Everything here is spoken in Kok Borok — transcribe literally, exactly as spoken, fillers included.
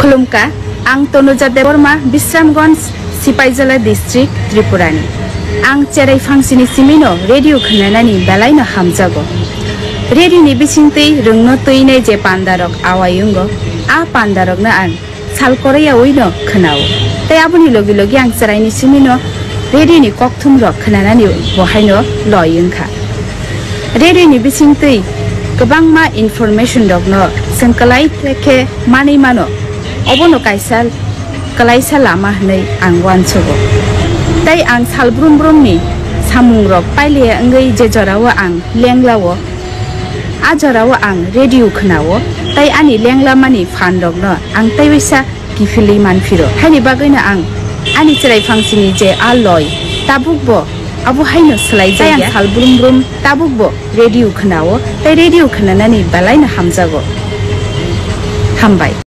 Khulumkha, ang Tanuja Debbarma, Bisramganj, Sipaijala district, Tripurani. Ang cherai phangsini simino radio khwnanani belaino hamjago. Radioni bisingtwi rwngno twinai je pandarok awai wngo, a pandarokno ang sal kwrwiyaui no khwnao. Tei aboni logi logi ang chwraini simino radioni kokthumrok khwnanani bo haino loi wngkha. Radioni bisingtwi kwbangma information rokno chwng kwlai khe manwi mano. Obono kaisa kwlaisa lama hwnwi ang uansugo. Tei ang sal brum brumni samungrok pailiya wngwi je jorao ang lenglao, a jorao ang radio khwnao, tei ani lenglamani phan rokno ang tei waisa kiphilwi manphiro. Haini bagwino ang ani chwrai phangsini je a loi tabukbo abo haino swlai jaya. Tei ang sal brum brum tabukbo radio khwnao, tei radio khwnanani belaino hamjago. Hambai.